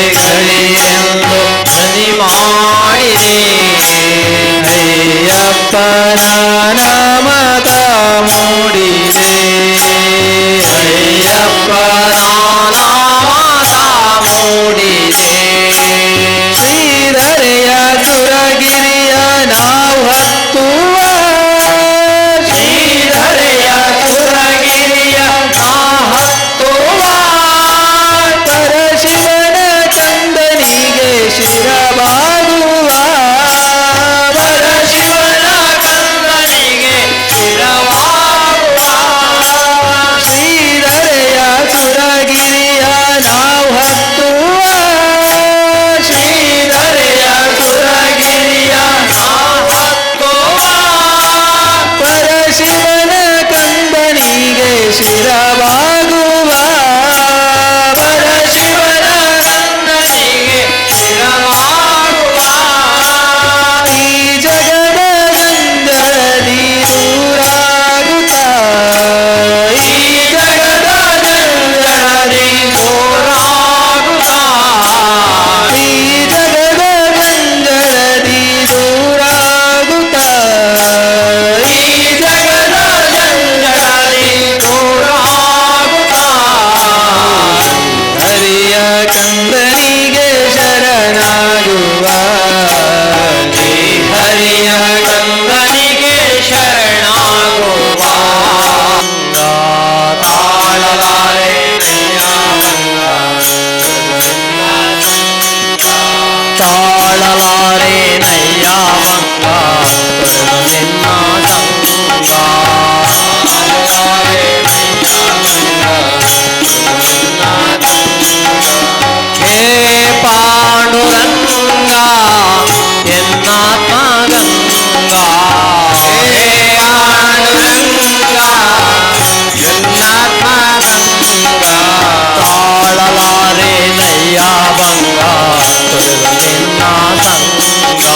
ಗಂಟೆಗಳಿಗೆಂದು ಧ್ವನಿ ಮಾಡಿದೆ ಅಯ್ಯಪ್ಪನ ನಾಮದ ಮೂಡಿದೆ ಅಯ್ಯಪ್ಪನ ನಾಮದ ಮೂಡಿದೆ ಶ್ರೀಧರೆಯ ಸುರಗಿರಿಯ ನಾವು ಹತ್ತುವ ಶ್ರೀಧರೆಯ ಸುರಗಿರಿಯ ನಾ ಹತ್ತುವ ಪರಶಿವನ ಕಂದನಿಗೆ ಶಿರಬಾಗುವ ಪರಶಿವನ ಕಂದನಿಗೆ ಶಿರವಾಗುವ ಶ್ರೀಧರೆಯ ಸುರಗಿರಿಯ ನಾವು ಹತ್ತುವ ಶ್ರೀಧರೆಯ ಸುರಗಿರಿಯ ನಾ ಹತ್ತುವ ಪರಶಿವನ ಕಂದನಿಗೆ ಶಿರವಾಗುವ ಪರಶಿವನ ಕಂದನಿಗೆ ಶಿರವಾಗುವ ಈ ಜಗದ ಜಂಜಡದಿ ದೂರಾಗುತ್ತ ಈ ಜಗದ ಜಂಜಡದಿ ದೂರಾಗುತ್ತ ಈ ಜಗದ ಜಂಜಡದಿ ದೂರಾಗುತ್ತ ಈ ಜಗದ ಜಂಜಡದಿ ದೂರಾಗುತ್ತ ಹರಿಯ ಕಂದನಿಗೆ ಶರಣಾಗುವ ಹರಿಯ ಕಂದನಿಗೆ ಶರಣಾಗುವ ತಾಳಲಾರೆ ತಾಳಲಾರೆ ನಯ್ಯ ಮಂಗ ನಿನ್ನ ಸಂಗ ಹೇ ಪಾಂಡುರಂಗ ಎನ್ನಾತ್ಮ ಗಂಗಾ ಹೇ ಪಾಂಡುರಂಗ ಎನ್ನಾತ್ಮ ಗಂಗಾ ತಾಳಲಾರೆ ನಯ್ಯ ಬಂಗ ತೊರೆದು ನಿನ್ನ ಸಂಗ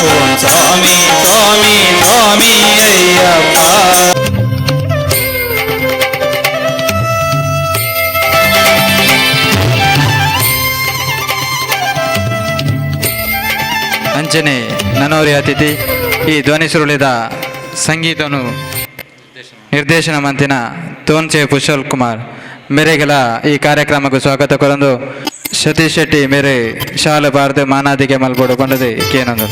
ಓಂ ಸ್ವಾಮಿ ಸ್ವಾಮಿ ಸ್ವಾಮಿ ಅಯ್ಯಪ್ಪ. ಅಂಚನೆ ನನೋರಿ ಅತಿಥಿ ಈ ಧ್ವನಿ ಸುರುಳಿದ ಸಂಗೀತನು ನಿರ್ದೇಶನ ಮಂತಿನ ತೋನ್ಸೆ ಕುಶಲ್ ಕುಮಾರ್ ಮೇರೆಗೆಲ ಈ ಕಾರ್ಯಕ್ರಮಕ್ಕೆ ಸ್ವಾಗತ ಕೊರಂದು ಸತೀಶ್ ಶೆಟ್ಟಿ ಮೇರೆ ಶಾಲೆ ಭಾರತ ಮಾನಾದಿಗೆ ಮಲ್ಬೋಡು ಪಂಡದೆ ಕೇನಂದು.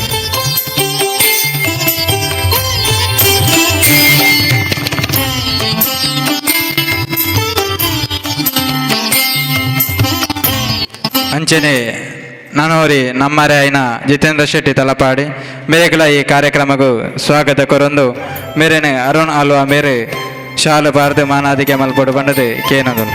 ಅಂಚನೆ ನನೋರಿ ನಮ್ಮರೆ అయిన ಜಿತೇಂದ್ರ ಶೆಟ್ಟಿ ತಲಪಾಡಿ ಮೇರೆಗಳ ಈ ಕಾರ್ಯಕ್ರಮಕ್ಕೂ ಸ್ವಾಗತ ಕೊರೊಂದು ಮೇರೆನೆ ಅರುಣ್ ಆಲ್ವಾ ಮೇರೆ ಶಾಲು ಭಾರತ ಮಾನಾದಿಗೆ ಮಲ್ಪೊಡು ಪಂಡದೆ ಕೇನಂದು.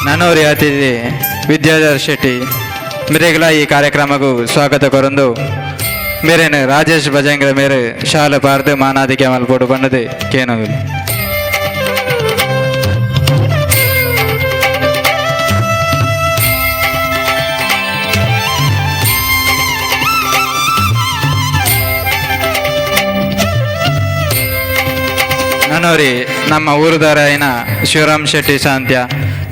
ನನೋರಿ ಅತಿಥಿ ವಿದ್ಯಾಧರ್ ಶೆಟ್ಟಿ ಮೇರೆಗಳ ಈ ಕಾರ್ಯಕ್ರಮಕ್ಕೂ ಸ್ವಾಗತ ಕೊರೊಂದು ಮೇರೆನೆ ರಾಜೇಶ್ ಭಜಂಗ್ರ ಮೇರೆ ಶಾಲೆ ಭಾರತ ಮಾನಾದಿಗೆ ಮಲ್ಪೊಡು ಪಂಡದೆ ಕೇನಂದು. ನನೋರಿ ನಮ್ಮ ಊರುದಾರ అయిన ಶಿವರಾಮ್ ಶೆಟ್ಟಿ ಶಾಂತ್ಯ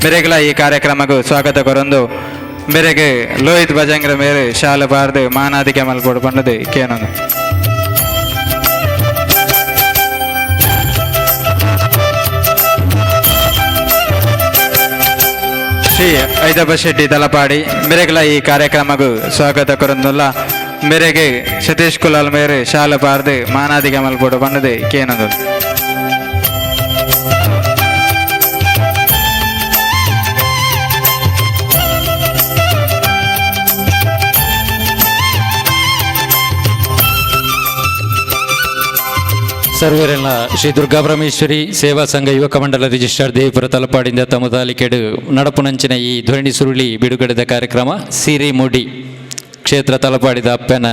ಮೇರೆಗಳ ಈ ಕಾರ್ಯಕ್ರಮಕ್ಕೂ ಸ್ವಾಗತ ಕೊರೊಂದು ಮೇರೆಗೆ ಲೋಹಿತ್ ಭಜಂಗ್ರ ಮೇರೆ ಶಾಲೆ ಬಾರ್ದು ಮಾನಾದಿಗೆ ಮಲ್ಪೊಡು ಪಂಡದೆ ಕೇನೊಂದು. ಶ್ರೀ ಐದಪ್ಪ ಶೆಟ್ಟಿ ತಲಪಾಡಿ ಮೇರೆಗಳ ಈ ಕಾರ್ಯಕ್ರಮಕ್ಕೂ ಸ್ವಾಗತ ಕೊರೊಂದುಲ್ಲ ಮೇರೆಗೆ ಸತೀಶ್ ಕುಲಾಲ್ ಮೇರೆ ಶಾಲೆ ಬಾರ್ದು ಮಾನಾದಿಗೆ ಮಲ್ಪೊಡು ಪಂಡದೆ ಕೇನೊಂದು. ಸರ್ವರೆಲ್ಲ ಶ್ರೀ ದುರ್ಗಾಪರಮೇಶ್ವರಿ ಸೇವಾ ಸಂಘ ಯುವಕ ಮಂಡಲ ರಿಜಿಸ್ಟರ್ ದೇವಿಪುರ ತಲಪಾಡಿಂದ ತಮ್ಮ ತಾಲಿಕೆಡು ನಡಪುನಂಚಿನ ಈ ಧ್ವನಿ ಸುರುಳಿ ಬಿಡುಗಡೆದ ಕಾರ್ಯಕ್ರಮ ಸಿರಿಮುಡಿ ಕ್ಷೇತ್ರ ತಲಪಾಡಿದ ಅಪ್ಪನ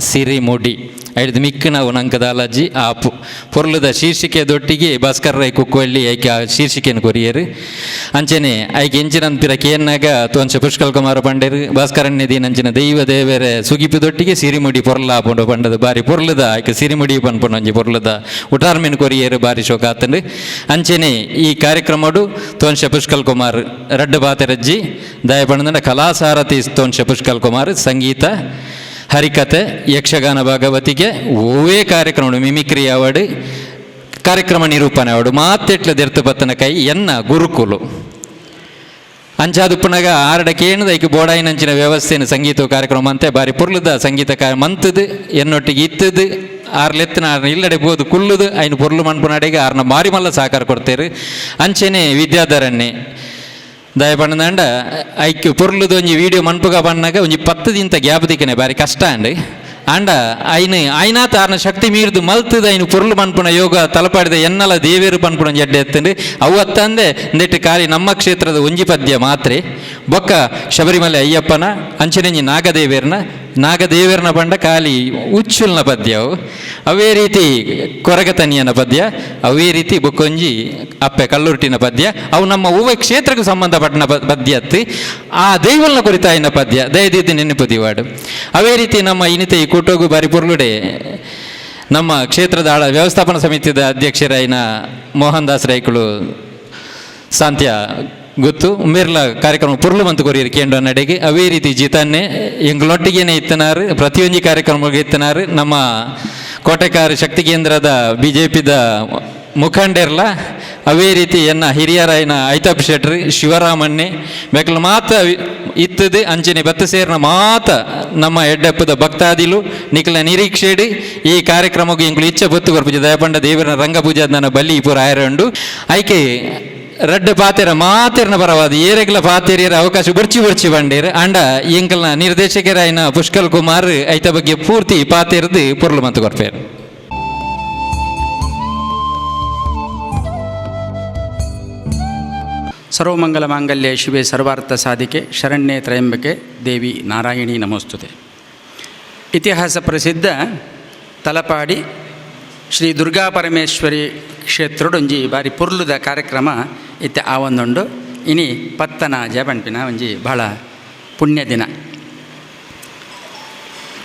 ಸಿರಿಮುಡಿ ಐದು ಮಿಕ್ಕ ನಾವು ನಂಕದ ಅಲಜ್ಜಿ ಆ ಪೊರ್ಲದ ಶೀರ್ಷಿಕೆ ದೊಟ್ಟಿಗೆ ಭಾಸ್ಕರ್ ರೈ ಕುಕ್ಕುವಳ್ಳಿ ಐಕೆ ಆ ಶೀರ್ಷಿಕೆಯನ್ನು ಕೊರಿಯರು. ಅಂಚನೆ ಐಕೆ ಎಂಚಿನಂತಿರ ಕೇನ್ನಾಗ ತೋಂಚ ಪುಷ್ಕಲ್ ಕುಮಾರ ಪಂಡೇರು ಭಾಸ್ಕರಣ್ಯ ದೀನಂಚಿನ ದೈವ ದೇವರ ಸುಗಿಪು ದೊಟ್ಟಿಗೆ ಸಿರಿಮುಡಿ ಪೊರ್ಲ ಪಂಡು ಪಂಡದ ಬಾರಿ ಪೊರ್ಲದ ಐಕೆ ಸಿರಿಮುಡಿ ಪನ್ಪುಂಡು ಒಂಜಿ ಪೊರ್ಲದ ಉಟಾರ್ಮಿನ್ ಕೊರಿಯರು ಬಾರಿ ಶೋಕಾತಂಡು. ಅಂಚನೆ ಈ ಕಾರ್ಯಕ್ರಮಡು ತೋಂಶ ಪುಷ್ಕಲ್ ಕುಮಾರ್ ರಡ್ಡು ಬಾತೆರಜ್ಜಿ ದಯ ಪಂಡಂಡ ಕಲಾಸಾರಥಿ ತೋಂಶ ಪುಷ್ಕಲ್ ಕುಮಾರ್ ಸಂಗೀತ ಹರಿಕತೆ ಯಕ್ಷಗಾನ ಭಾಗವತಿಗೆ ಓವೇ ಕಾರ್ಯಕ್ರಮ ಮಿಮಿಕ್ರಿ ಅವಾರ್ಡ್ ಕಾರ್ಯಕ್ರಮ ನಿರೂಪಣೆ ಅವಾರ್ಡ್ ಮಾತೆಟ್ಲ ದೆರ್ತು ಪತ್ತನ ಕೈ ಎನ್ನ ಗುರುಕುಲು ಅಂಚಾದುಪ್ಪುನಗ ಆರಡ ಕೇಣದ ಐಕ್ ಬೋಡಾಯಿನಂಚಿನ ವ್ಯವಸ್ಥೆನ ಸಂಗೀತ ಕಾರ್ಯಕ್ರಮ ಅಂತೆ ಬಾರಿ ಪೊರ್ಲುದ ಸಂಗೀತ ಕಾರ್ಯ ಮಂತದು ಎನ್ನೊಟ್ಟಿಗೆ ಇತ್ತದು ಆರ್ಲೆತ್ತಿನ ಆರ್ನ ಇಲ್ಲಡೆ ಬೋದು ಕುಲ್ಲುದು ಐನು ಪೊರ್ಲು ಮನ್ಪುನಡೆಗೆ ಆರ್ನ ಮಾರಿ ಮಲ್ಲ ಸಹಕಾರ ಕೊಡ್ತೇರು. ಅಂಚೆನೆ ವಿದ್ಯಾಧರನ್ನೇ ದಯ ಪಂಡಂಡ ಐಕ್ ಪೊರ್ಲುದು ಒಂಜಿ ವೀಡಿಯೋ ಮನ್ಪುಗ ಬಣ್ಣಾಗ ಒಂಜಿ 10 ದಿಂತ ಗ್ಯಾಪ್ ದಿಕ್ಕನೆ ಬಾರಿ ಕಷ್ಟ ಅಂಡ್ ಆಂಡ ಐನು ಐನಾತ ಆರ್ನ ಶಕ್ತಿ ಮೀರ್ದು ಮಲ್ತದ ಐನು ಪೊರ್ಲು ಮನ್ಪುನ ಯೋಗ ತಲಪಾಡಿದ ಎನ್ನಲ ದೇವೇರು ಪನ್ಪುನ ಜಡ್ಡೆ ಎತ್ತಂಡು ಅವು ಅತ್ತಂದೆ ನೆಟ್ಟು ಖಾಲಿ ನಮ್ಮ ಕ್ಷೇತ್ರದ ಒಂಜಿ ಪದ್ಯ ಮಾತ್ರೆ ಬೊಕ್ಕ ಶಬರಿಮಲೆ ಅಯ್ಯಪ್ಪನ ಅಂಚನೆಂಜಿ ನಾಗದೇವೇರ್ನ ನಾಗದೇವೇರ್ನ ಬಂಡ ಖಾಲಿ ಉಚ್ಚುಲ್ನ ಪದ್ಯ ಅವು ಅವೇ ರೀತಿ ಕೊರಗತನಿಯನ ಪದ್ಯ ಅವೇ ರೀತಿ ಬೊಕ್ಕೊಂಜಿ ಅಪ್ಪೆ ಕಲ್ಲುರ್ಟಿನ ಪದ್ಯ ಅವು ನಮ್ಮ ಹೂವ ಕ್ಷೇತ್ರಕ್ಕೆ ಸಂಬಂಧಪಟ್ಟನ ಪದ್ಯ ಅತ್ತಿ ಆ ದೈವಲ್ನ ಕುರಿತಾಯಿನ ಪದ್ಯ ದಯದೀತಿ ನೆನಪುದಿವಾಡು. ಅವೇ ರೀತಿ ನಮ್ಮ ಇನಿತೆ ಈ ಕೂಟೋಗು ಬಾರಿ ಪೊರ್ಲುಡೆ ನಮ್ಮ ಕ್ಷೇತ್ರದ ಆಳ ವ್ಯವಸ್ಥಾಪನಾ ಸಮಿತಿಯ ಅಧ್ಯಕ್ಷರಾಯಿನ ಮೋಹನ್ ದಾಸ್ ರೈಕುಳು ಸಾಂತ್ಯ ಗೊತ್ತು ಮೇರ್ಲ ಕಾರ್ಯಕ್ರಮ ಪುರ್ಲು ಮಂತು ಕೊರಿಯರು ಕೇಂದ್ರ ನಡೆಗೆ. ಅವೇ ರೀತಿ ಜಿತಾನ್ನೆ ಎಂಗ್ಲೊಟ್ಟಿಗೆನೆ ಇತ್ತನಾರು ಪ್ರತಿಯೊಂದು ಕಾರ್ಯಕ್ರಮಕ್ಕೆ ಇತ್ತನಾರು ನಮ್ಮ ಕೋಟೆಕಾರು ಶಕ್ತಿ ಕೇಂದ್ರದ ಬಿಜೆಪಿದ ಮುಖಂಡರ್ಲ ಅವೇ ರೀತಿ ಎನ್ನ ಹಿರಿಯರಾಯಿನ ಐತಾಪ್ ಶೆಟ್ರಿ ಶಿವರಾಮಣ್ಣೆ ಬೇಕಲ ಮಾತ ಇತ್ತದು ಅಂಚನೆ ಬತ್ತ ಸೇರಿನ ಮಾತ ನಮ್ಮ ಎಡ್ಡಪ್ಪದ ಭಕ್ತಾದಿಲು ನಿಖಲ ನಿರೀಕ್ಷೆಡು ಈ ಕಾರ್ಯಕ್ರಮಕ್ಕೆ ಎಂಕುಲು ಇಚ್ಛೆ ಬೊತ್ತು ಕೊರ್ಪುಜ ದಯಪಂಡ ದೇವರ ರಂಗಪೂಜೆ ನನ್ನ ಬಲಿ ಪೂರ ಆಯರಂಡು ಐಕೆ ರಡ್ಡು ಪಾತೆರ ಮಾತೆರ್ನ ಪರವಾದ ಏರೆಗ್ಲ ಪಾತೆರಿಯರ ಅವಕಾಶ ಬರ್ಚಿ ಬರ್ಚಿ ಬಂಡೇರ್ ಅಂಡ ಎಂಕಲ್ನ ನಿರ್ದೇಶಕರಾಯಿನ ಪುಷ್ಕಲ್ ಕುಮಾರ್ ಐತ ಬಗ್ಗೆ ಪೂರ್ತಿ ಪಾತೆರ್ದು ಪೊರ್ಲು ಮಂತು ಕೊರ್ಪೇರು. ಸರ್ವಮಂಗಲ ಮಾಂಗಲ್ಯ ಶಿವೆ ಸರ್ವಾರ್ಥ ಸಾಧಿಕೆ ಶರಣ್ಯೇ ತ್ರಯಂಬಕೆ ದೇವಿ ನಾರಾಯಣಿ ನಮೋಸ್ತುತೆ. ಇತಿಹಾಸ ಪ್ರಸಿದ್ಧ ತಲಪಾಡಿ ಶ್ರೀ ದುರ್ಗಾ ಪರಮೇಶ್ವರಿ ಕ್ಷೇತ್ರಡೊಂಜಿ ಬಾರಿ ಪೊರ್ಲುದ ಕಾರ್ಯಕ್ರಮ ಇತ್ತೆ ಆವೊಂದುಂಡು. ಇನಿ ಪತ್ತನಾಜ ಪನ್ಪಿನ ಒಂಜಿ ಬಹಳ ಪುಣ್ಯ ದಿನ.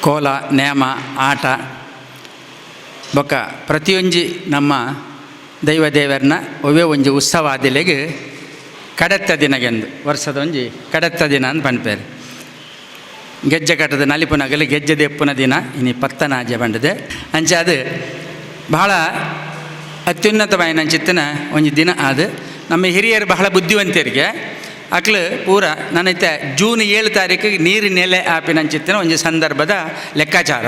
ಕೋಲ, ನೇಮ, ಆಟ ಬೊಕ್ಕ ಪ್ರತಿಯೊಂಜಿ ನಮ್ಮ ದೈವ ದೇವರನ್ನ ಒವ್ವೇ ಒಂಜಿ ಉತ್ಸವ ಆದಿಲೆಗ್ ಕಡೆತ್ತ ದಿನಗೆಂದು ವರ್ಷದ ಒಂಜಿ ಕಡೆತ್ತ ದಿನ ಅಂದ್ ಪನ್ಪೇರು. ಗೆಜ್ಜೆ ಕಟ್ಟದ ನಲಿಪುನಗಲಿ ಗೆಜ್ಜೆ ದೆಪ್ಪುನ ದಿನ ಇನಿ ಪತ್ತನಾಜೆ ಬಂಡದೆ. ಅಂಚ ಅದು ಬಹಳ ಅತ್ಯುನ್ನತವಾಯಿನ ಚಿತ್ತನ ಒಂಜಿ ದಿನ. ಅದು ನಮ್ಮ ಹಿರಿಯರು ಬಹಳ ಬುದ್ಧಿವಂತರಿಗೆ ಅಕ್ಲು ಪೂರ ನನೈತೆ ಜೂನ್ 7 ತಾರೀಕಿಗೆ ನೀರು ನೆಲೆ ಆಪಿನಂಚಿತ್ತಿನ ಒಂಜಿ ಸಂದರ್ಭದ ಲೆಕ್ಕಾಚಾರ.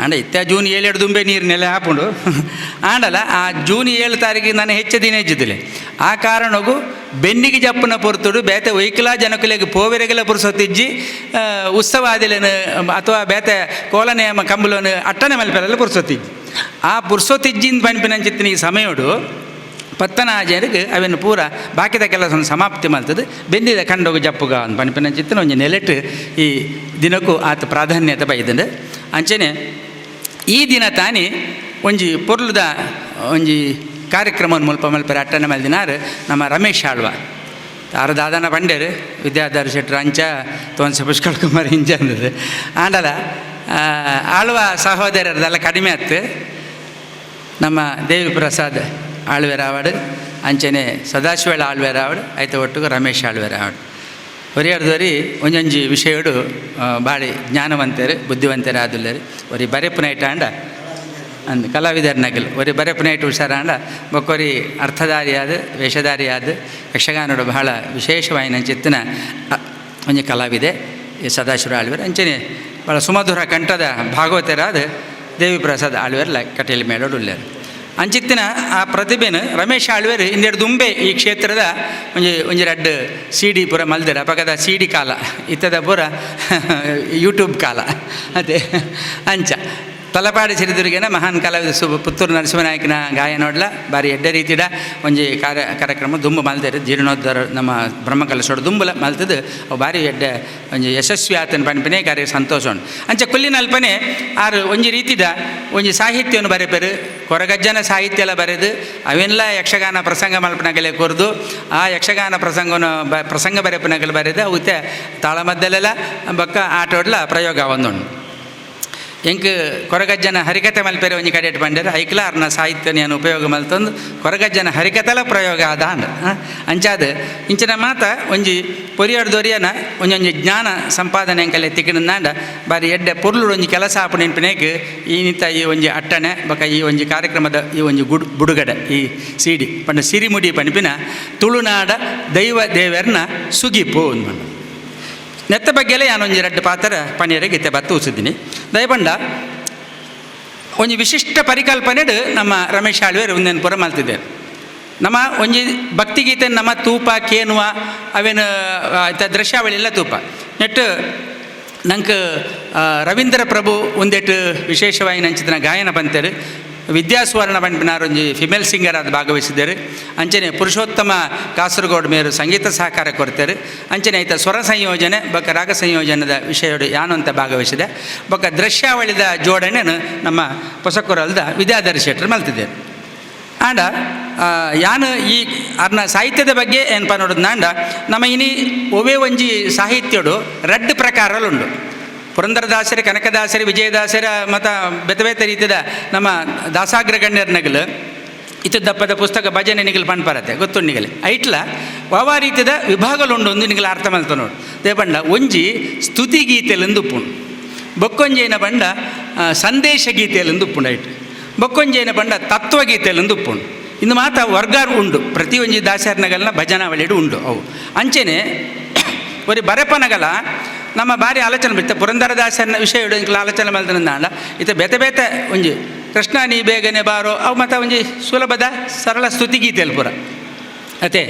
ಆಂಡ ಇತ್ತ ಜೂನ್ 7 ದುಂಬೆ ನೀರು ನೆಲೆ ಆಪುಂಡು. ಆಂಡಲ ಆ ಜೂನ್ 7 ತಾರೀಕಿಗೆ ನಾನು ಹೆಚ್ಚು ದಿನ ಇಜ್ಜಿದಿಲ್ಲ. ಆ ಕಾರಣಗೂ ಬೆನ್ನಿಗೆ ಜಪ್ಪುನ ಪೊರ್ತುಡು ಬೇತೆ ವೈಕಲಾ ಜನಕುಲೆಗ್ ಪೋವೆರೆಗೆಲ ಪುರ್ಸೊತ್ತಿಜ್ಜಿ, ಉತ್ಸವ ಆದಿಲೇನು ಅಥವಾ ಬೇತೆ ಕೋಲನೇಮ ಕಂಬುಲನು ಅಟ್ಟನೆ ಮಲ್ಪೆಲ್ಲ ಪುರ್ಸೊತ್ತಿಜ್ಜಿ. ಆ ಪುರ್ಸೊತ್ತಿಜ್ಜಿಂದ ಪನ್ಪಿನಂಚಿತ್ತಿನ ಈ ಸಮಯಡು ಪತ್ತನಾಜರಿಗೆ ಅವೆನ್ನು ಪೂರ ಬಾಕಿದ ಕೆಲಸ ಸಮಾಪ್ತಿ ಮಲ್ತದೆ ಬೆಂದಿದ ಕಂಡೋಗು ಜಪ್ಪುಗ ಅಂದ್ ಪನ್ಪಿನಂಚಿತ್ತಿನ ಒಂಜಿ ನೆಲೆಟ್ ಈ ದಿನಕ್ಕೂ ಆತ ಪ್ರಾಧಾನ್ಯತೆ ಬೈದಂಡು. ಅಂಚನೆ ಈ ದಿನ ತಾನಿ ಒಂಜಿ ಪೊರ್ಲುದ ಒಂಜಿ ಕಾರ್ಯಕ್ರಮವನ್ನು ಮುಲ್ಪ ಮಲ್ಪೆರೆ ಅಟ್ಟನೆ ಮಲ್ದಿನಾರು ನಮ್ಮ ರಮೇಶ್ ಆಳ್ವ ಆರು ದಾದನ ಪಂಡೇರು ವಿದ್ಯಾಧರ ಶೆಟ್ಟರು ಅಂಚ ತೋನ್ಸೆ ಪುಷ್ಕಳ್ ಕುಮಾರ್ ಇಂಚ ಅಂದது. ಆಂಡಲ ಆಳ್ವ ಸಹೋದರರದೆಲ್ಲ ಕಡಿಮೆ ಆತ್ತು. ನಮ್ಮ ದೇವಿ ಪ್ರಸಾದ್ ಆಳ್ವೆರಾವಡು, ಅಂಚನೆ ಸದಾಶಿವೇಳ ಆಳ್ವೆರಾವಡು, ಐತ ಒಟ್ಟಿಗೆ ರಮೇಶ್ ಆಳ್ವೆರಾವಡು ಒರಿಯರ್ದೊರಿ ಒಂಜೊಂಜಿ ವಿಷಯಡು ಬಾಳಿ ಜ್ಞಾನವಂತರು ಬುದ್ಧಿವಂತರು ಆದುಲ್ಲೇರು. ಒರಿ ಬರೆಪುನೈಟಾಂಡ ಅಂದ್ ಕಲಾವಿದರ್ ನಗಲ್ ಒರಿ ಬರೆಪುನೈಟ್ ಹುಷಾರಾಂಡ ಬೊಕ್ಕೊರಿ ಅರ್ಥಧಾರಿಯಾದ ವೇಷಧಾರಿಯಾದ ಯಕ್ಷಗಾನಡು ಬಹಳ ವಿಶೇಷವಾಯಿನ ಚಿತ್ತನ ಒಂಜಿ ಕಲಾವಿದೆ ಈ ಸದಾಶಿವ ಆಳ್ವೆರ್. ಅಂಚನೆ ಭಾಳ ಸುಮಧುರ ಕಂಠದ ಭಾಗವತರಾದ ದೇವಿ ಪ್ರಸಾದ್ ಆಳ್ವೆರ್ಲ ಕಟೀಲು ಮೇಳೋಡು ಉಲ್ಲೇರು. ಅಂಚಿತ್ತಿನ ಆ ಪ್ರತಿಭೆನ ರಮೇಶ್ ಆಳ್ವೆರ್ ಇಂದೆರಡು ದುಂಬೆ ಈ ಕ್ಷೇತ್ರದ ಒಂಜಿ ಒಂಜಿ ರಡ್ಡ್ ಸಿ ಡಿ ಪೂರ ಮಲ್ದೆರ್. ಅಪಗದ ಸಿ ಡಿ ಕಾಲ ಇತ್ತದ ಪೂರ ಯೂಟ್ಯೂಬ್ ಕಾಲ ಅದೇ. ಅಂಚ ತಲಪಾಡಿ ಸಿರಿದುರ್ಗೆನ ಮಹಾನ್ ಕಲಾವಿದ ಪುತ್ತೂರು ನರಸಿಂಹನಾಯಕನ ಗಾಯನೋಡ್ಲ ಬಾರಿ ಎಡ್ಡೆ ರೀತಿಡ ಒಂಜಿ ಕಾರ್ಯಕ್ರಮ ದುಂಬು ಮಲ್ದೆರ್. ಜೀರ್ಣೋದ್ಧಾರ ನಮ್ಮ ಬ್ರಹ್ಮಕಲಶೋಡು ದುಂಬುಲ ಮಲ್ತದು ಅವು ಬಾರಿ ಎಡ್ಡೆ ಒಂಜಿ ಯಶಸ್ವಿ ಆತನ ಪನ್ಪಿನೇ ಕಾರ್ಯ ಸಂತೋಷ ಉಂಡು. ಅಂಚ ಕೊಲ್ಲಿನಲ್ಪನೆ ಆರು ಒಂಜಿ ರೀತಿದ ಒಂಜಿ ಸಾಹಿತ್ಯವನ್ನು ಬರೆಪೆರು. ಕೊರಗಜ್ಜನ ಸಾಹಿತ್ಯ ಎಲ್ಲ ಬರೆದು ಅವೆಲ್ಲ ಯಕ್ಷಗಾನ ಪ್ರಸಂಗ ಮಲ್ಪನಗಲೆ ಕೊರ್ದು ಆ ಯಕ್ಷಗಾನ ಪ್ರಸಂಗನ ಪ್ರಸಂಗ ಬರೆಪನಗಲು ಬರೆದು ಅವು ತಾಳಮದ್ದಲೆಲ್ಲ ಬೊಕ್ಕ ಆಟೋಡ್ಲ ಪ್ರಯೋಗ ಒಂದುಂಡು. ಎಂಕ್ ಕೊರಗಜ್ಜನ ಹರಿಕತೆ ಮಲ್ಪೆರೆ ಒಂಜಿ ಕಡೆಟ್ ಪಂಡೆರ್ ಐಕ್ಲ ಅರ್ನ ಸಾಹಿತ್ಯ ನಾನು ಉಪಯೋಗ ಮಲ್ತೊಂದು ಕೊರಗಜ್ಜನ ಹರಿಕತೆಲ ಪ್ರಯೋಗ ಆದ ಅಂದ್. ಅಂಚಾದ ಇಂಚಿನ ಮಾತ ಒಂಜಿ ಪೊರಿಯಡ್ ದೊರಿಯನ ಒಂಜೊಂಜಿ ಜ್ಞಾನ ಸಂಪಾದನೆ ಎಂಕಲೆ ತಿಕ್ಕಿನಾಂಡ ಬಾರಿ ಎಡ್ಡೆ ಪೊರ್ಲು ಒಂಜಿ ಕೆಲಸ ಆಪುನ ನೆನ್ಪಿನೇಕ್ ಈ ನಿತ್ತ ಈ ಒಂಜಿ ಅಟ್ಟಣೆ ಬೊಕ ಈ ಒಂಜಿ ಕಾರ್ಯಕ್ರಮದ ಈ ಒಂಜಿ ಬುಡುಗಡೆ ಈ ಸಿಡಿ ಪಂಡ ಸಿರಿಮುಡಿ ಪನ್ಪಿನ ತುಳುನಾಡ ದೈವ ದೇವರ್ನ ಸುಗಿಪು ಅಂದ್. ನೆತ್ತ ಬಗ್ಗೆಲೇ ಯಾನೊಂಜಿ ರಡ್ಡ್ ಪಾತ್ರ ಪನಿಯರಿಗೆ ಇತ್ತೆ ಬತ್ತು ಉಸಿದ್ದೀನಿ. ದಯಪಂಡ ಒಂಜಿ ವಿಶಿಷ್ಟ ಪರಿಕಲ್ಪನೆಡು ನಮ್ಮ ರಮೇಶ್ ಆಳ್ವೇರು ಒಂದೇನು ಪೂರ ಮಲ್ತಿದ್ದೇನೆ. ನಮ್ಮ ಒಂಜಿ ಭಕ್ತಿಗೀತೆ ನಮ್ಮ ತೂಪ ಕೇನುವ ಅವೇನು ಆಯ್ತ ದೃಶ್ಯಾವಳಿ ಎಲ್ಲ ತೂಪ ನೆಟ್ಟು ನಂಗೆ ರವೀಂದ್ರ ಪ್ರಭು ಒಂದೆಟ್ಟು ವಿಶೇಷವಾಗಿ ನಂಚಿತನ ಗಾಯನ ಪಂತರು ವಿದ್ಯಾಸುವರ್ಣ ಪನ್ಪಿನಾರ್ ಒಂಜಿ ಫಿಮೇಲ್ ಸಿಂಗರ್ ಆದ್ ಭಾಗವಹಿಸಿದ್ದಾರೆ. ಅಂಚನೆ ಪುರುಷೋತ್ತಮ ಕಾಸರಗೋಡು ಮೇರು ಸಂಗೀತ ಸಹಕಾರ ಕೊಡ್ತಾರೆ. ಅಂಚನೆ ಐತ ಸ್ವರ ಸಂಯೋಜನೆ ಬೊಕ್ಕ ರಾಗ ಸಂಯೋಜನದ ವಿಷಯಡು ಯಾನು ಅಂತ ಭಾಗವಹಿಸಿದೆ. ಬೊಕ್ಕ ದೃಶ್ಯಾವಳಿದ ಜೋಡಣೆನು ನಮ್ಮ ಪೊಸಕೊರಲ್ದ ವಿದ್ಯಾಧರ ಶೆಟ್ಟರು ಮಲ್ತಿದ್ದಾರೆ. ಆಂಡ ಯಾನು ಈ ಅರ್ನ ಸಾಹಿತ್ಯದ ಬಗ್ಗೆ ಏನಪ್ಪ ನೋಡೋದು ನಮ್ಮ ಇನಿ ಒವೇ ಒಂಜಿ ಸಾಹಿತ್ಯಡು ರಡ್ಡ್ ಪ್ರಕಾರಲುಂಡು. ಪುರಂದರದಾಸರ, ಕನಕದಾಸರ, ವಿಜಯದಾಸರ ಮತ್ತು ಬೇತೆ ಬೇತೆ ರೀತಿಯ ನಮ್ಮ ದಾಸಾಗ್ರಗಣ್ಯರ ನಗಲು ಇತ್ತು ದಪ್ಪದ ಪುಸ್ತಕ ಭಜನೆ ನಿಗಲ್ ಪನ್ಪರತೆ ಗೊತ್ತು ನಿಗಲೆ ಐಟ್ಲ ವಾವಾ ರೀತಿಯ ವಿಭಾಗಲುಂಡು ಒಂದು ನಿಗಲ ಅರ್ಥ ಮಲ್ತ ನೋಡು. ದೇಪಂಡ ಒಂಜಿ ಸ್ತುತಿ ಗೀತೆಲೆಂದು ಉಪ್ಪುಂಡು, ಬೊಕ್ಕೊಂಜಿ ಏನ ಪಂಡ ಸಂದೇಶ ಗೀತೆಲೆಂದು ಉಪ್ಪುಂಡು, ಐಟ್ ಬೊಕ್ಕೊಂಜಿ ಏನ ಪಂಡ ತತ್ವಗೀತೆಲೆಂದು ಉಪ್ಪುಂಡು. ಇಂದು ಮಾತ ವರ್ಗ ಉಂಡು ಪ್ರತಿಯೊಂಜಿ ದಾಸರ್ನಗಲ್ನ ಭಜನಾವಳಿಡು ಉಂಡು ಅವು. ಅಂಚೆನೆ ಒರಿ ಬರೆಪನಗಲ ನಮ್ಮ ಬಾರಿ ಆಲೋಚನೆ ಬಿತ್ತ ಪುರಂದರದಾಸನ ವಿಷಯ ಇಂಕ್ಲ ಆಲೋಚನೆ ಮಲ್ತನಂದಾಂಡ ಇತ್ತೆ ಬೇತೆ ಬೇತೆ ಒಂಜಿ ಕೃಷ್ಣ ನೀ ಬೇಗನೆ ಬಾರೋ ಅವು ಮತ್ತು ಒಂಜಿ ಸುಲಭದ ಸರಳ ಸ್ತುತಿಗೀತೆ ಪೂರ ಅತೆ.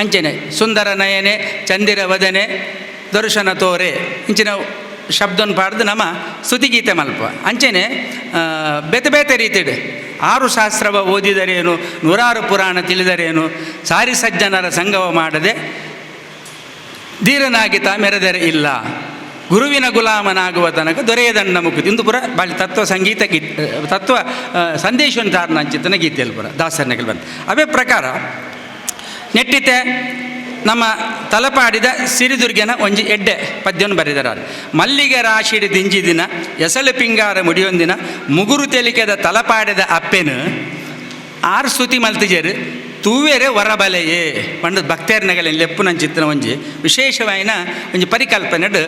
ಅಂಚೆನೆ ಸುಂದರ ನಯನೆ ಚಂದಿರ ವದನೆ ದರ್ಶನ ತೋರೆ ಇಂಚಿನ ಶಬ್ದನ್ ಪಾಡ್ದು ನಮ್ಮ ಸ್ತುತಿಗೀತೆ ಮಲ್ಪ. ಅಂಚೆನೆ ಬೇತೆ ಬೇತೆ ರೀತಿಡ್ ಆರು ಶಾಸ್ತ್ರವ ಓದಿದರೇನು, ನೂರಾರು ಪುರಾಣ ತಿಳಿದರೇನು, ಸಾರಿ ಸಜ್ಜನರ ಸಂಗವ ಮಾಡದೆ ಧೀರನಾಗಿ ತಾ ಮೆರೆದರೆ ಇಲ್ಲ, ಗುರುವಿನ ಗುಲಾಮನಾಗುವ ತನಕ ದೊರೆಯದನ್ನ ಮುಕ್ತಿ. ಇಂದು ಪುರ ಬಾಳಿ ತತ್ವ ಸಂಗೀತ ಗೀತೆ, ತತ್ವ ಸಂದೇಶವನ್ನು ತಾರನ ಅಂಚಿತನ ಗೀತೆಯಲ್ಲಿ ಪುರ ದಾಸರನಗಲ್ ಬಂದು. ಅವೇ ಪ್ರಕಾರ ನೆಟ್ಟಿತೆ ನಮ್ಮ ತಲಪಾಡಿದ ಸಿರಿದುರ್ಗನ ಒಂಜಿ ಎಡ್ಡೆ ಪದ್ಯವನ್ನು ಬರೆದರಾರು. ಮಲ್ಲಿಗೆ ರಾಶಿಡಿ ದಿಂಜಿದಿನ ಎಸಳು ಪಿಂಗಾರ ಮುಡಿಯೊಂದಿನ ಮುಗುರು ತೆಲಿಕೆದ ತಲಪಾಡಿದ ಅಪ್ಪೆನು ಆರು ಸ್ತುತಿ ಮಲ್ತಿಜೇರು ತೂವೆರೆ ವರಬಲೆಯೇ ಪಂಡ ಭಕ್ತೇರ್ನಗಲ ಲೆಪ್ಪುನಂಚಿತ್ತನ ಒಂಜಿ ವಿಶೇಷವಾಯಿನ ಒಂಜಿ ಪರಿಕಲ್ಪನೆಡು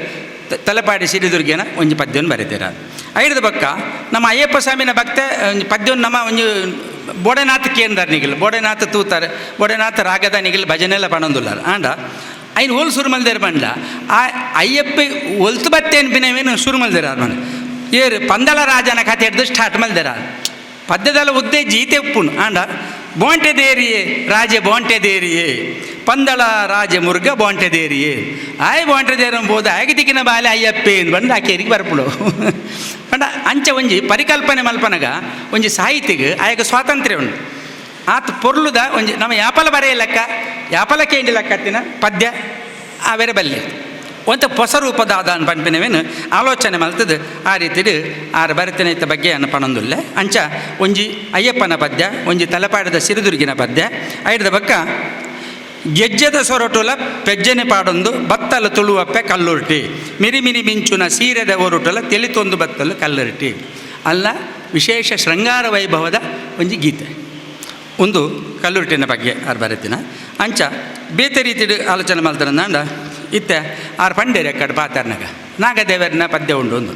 ತಲಪಾಡಿ ಸಿರಿದುರ್ಗನ ಒಂಜಿ ಪದ್ಯವನ್ನು ಬರೆದಿರ. ಐದು ಪಕ್ಕ ನಮ್ಮ ಅಯ್ಯಪ್ಪ ಸ್ವಾಮಿನ ಭಕ್ತ ಒಂಜಿ ಪದ್ಯವನ್ನು ನಮ್ಮ ಒಂಜಿ ಬೋಡೆನಾಥ ಕೇಂದ್ರ ನಿಗಿಲ್ ಬೋಡೆನಾಥ ತೂತಾರೆ ಬೋಡೆನಾಥ ರಾಗದ ನಿಗಿಲ್ ಭಜನೆಲ್ಲ ಪಣೊಂದುಲ್ಲಾರ. ಆಂಡ ಐನ್ ಓಲ್ ಸುರು ಮಲ್ದೇರು ಪಂಡ ಆ ಅಯ್ಯಪ್ಪ ಒಲ್ತು ಬತ್ತೇನು ಬಿನವೇನು ಸುರು ಮಲ್ದೇರ ಮನೆ ಏರು ಪಂದಳ ರಾಜನ ಕಥೆ ಹಿಡ್ದು ಸ್ಟಾರ್ಟ್ ಮಲ್ದೇರ. ಪದ್ಯದಲ್ಲ ಉದ್ದೆ ಜೀತೆ ಉಪ್ಪುನು ಆಂಡ ಬೋಂಟೆ ದೇರಿಯೇ ರಾಜೆ ಬೋಂಟೆ ದೇರಿಯೇ ಪಂದಳ ರಾಜೆ ಮುರುಗ ಬೋಂಟೆ ದೇರಿಯೇ ಆಯ್ ಬೋಂಟೆ ದೇರ ಬೋದು ಆಗಿ ದಿಕ್ಕಿನ ಬಾಲೆ ಅಯ್ಯಪ್ಪೆ ಬಂದು ಆಕೇರಿಗೆ ಬರ್ಪುಡು ಪಂಡ. ಅಂಚೆ ಒಂಜಿ ಪರಿಕಲ್ಪನೆ ಮಲ್ಪನಗ ಒಂಜಿ ಸಾಹಿತಿಗೆ ಆಯಗ ಸ್ವಾತಂತ್ರ್ಯ ಉಂಟು. ಆತ ಪೊರ್ಲುದ ಒಂಜಿ ನಮ್ಮ ಯಾಪಲ ಬರೆಯಲಕ್ಕ ಯಾಪಲ ಕೇಂಡಿ ಲಕ್ಕತ್ತಿನ ಪದ್ಯ ಆ ಬೇರೆ ಬಲ್ಲೆ ಒಂತ ಹೊಸ ರೂಪದ ಆದಾನ್ ಪನ್ಪಿನವೇನು ಆಲೋಚನೆ ಮಲ್ತದ ಆ ರೀತಿಡು ಆರು ಬರೆತನ ಬಗ್ಗೆ ಅನ್ನ ಪಣೊಂದುಲ್ಲೆ. ಅಂಚ ಒಂಜಿ ಅಯ್ಯಪ್ಪನ ಪದ್ಯ, ಒಂಜಿ ತಲಪಾಡದ ಸಿರಿದುರ್ಗಿನ ಪದ್ಯ. ಐಡ್ದ ಬಕ್ಕ ಗೆಜ್ಜೆದ ಸೊರಟುಲ ಪೆಜ್ಜನೆ ಪಾಡೊಂದು ಬತ್ತಲು ತುಳುವಪ್ಪೆ ಕಲ್ಲುರ್ಟಿ ಮಿರಿ ಮಿರಿ ಮಿಂಚುನ ಸೀರೆದ ಒರುಟುಲ ತೆಲಿತೊಂದು ಬತ್ತಲು ಕಲ್ಲುರ್ಟಿ ಅಲ್ಲ ವಿಶೇಷ ಶೃಂಗಾರ ವೈಭವದ ಒಂಜಿ ಗೀತೆ ಒಂದು ಕಲ್ಲುರ್ಟಿನ ಬಗ್ಗೆ ಆರು ಬರೆತಿನ. ಅಂಚ ಬೇತೆ ರೀತಿಡು ಆಲೋಚನೆ ಮಲ್ತರಂದಾಂಡ ಇತ್ತೆ ಆರು ಪಂಡೇರಿ ಅಕ್ಕಡೆ ಪಾತರ್ನಾಗ ನಾಗದೇವರನ ಪದ್ಯ ಉಂಡು ಒಂದು